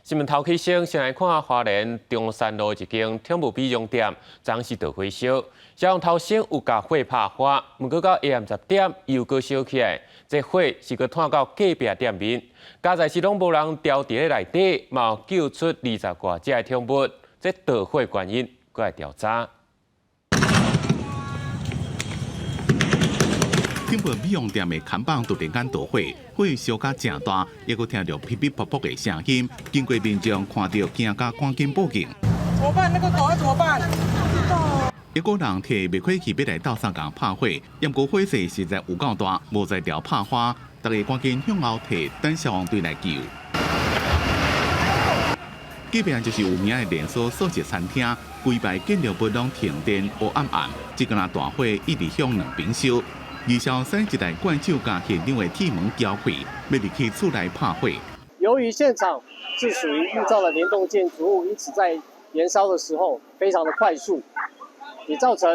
新聞頭起先，先來看花蓮中山路一間寵物美容店，昨昏著火燒，消防頭先有共火拍花，毋過到下暗10點又閣燒起來，這火是閣湠到隔壁店面，佳哉是攏無人牢佇咧內底，嘛有救出20外隻的寵物，這著火原因閣來調查。寵物美容店的看板突然間著火，火燒甲誠大，猶閣聽著噼噼噗噗的聲音。經過民眾看著驚甲趕緊報警。怎麼辦？那個狗要怎麼辦？一個人提滅火器欲來鬥相共拍火，毋過火勢實在有夠大，無才調拍花，大家趕緊向後退，等消防隊來救。隔壁就是有名的連鎖素食餐廳，規排建築物攏停電，烏暗暗，這敢若大火一直向兩邊燒。二消使一台罐酒共現場的鐵門撬開，欲入去厝內拍火。由於現場是屬於木造的連棟建築物，因此在燃燒的時候非常的快速，也造成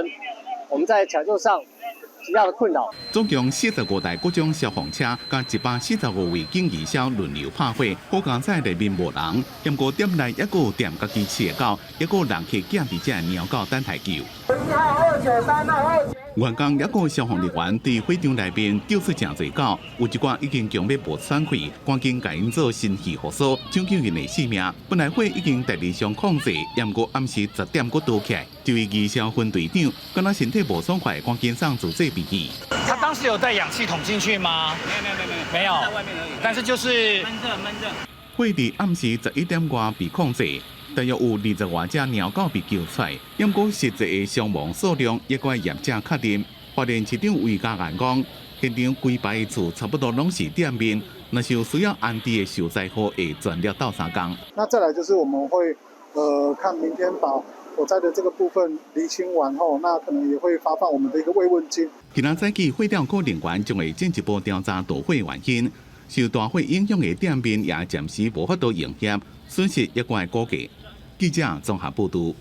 我們在搶救上極大的困擾。總共45台各種消防車，佮145位警義消輪流拍火，好佳哉內面無人，毋過店內猶閣有店家己飼的狗，猶閣有人客寄佇遮貓狗等待救。1號293號2。員工猶閣消防人員佇火場內面救出誠濟狗，有一寡已經強欲無喘氣，趕緊共𪜶做心肺復甦，搶救𪜶的性命。本來火已經大致上控制，毋過暗時十點閣著起來，這位義消分隊長，敢若身體無爽快，趕緊送自濟病院。他當時有帶氧氣筒進去嗎？沒有沒有沒有沒有，在外面而已。但是就是悶熱悶熱。火佇暗時11點外被控制。大約有20外隻貓狗被救出來，毋過實際的傷亡數量猶閣愛業者確認。花蓮市長魏家安講，現場規排厝差不多攏是店面，若是有需要安置的受災戶，會全力鬥相共。那再來就是我們會，看明天把火災的這個部分釐清完後，那可能也會發放我們的一個慰問金。今仔早起，火調科人員將會進一步調查著火原因，受大火影響的店面也暫時無法度營業，損失猶閣愛估計。記者綜合報導。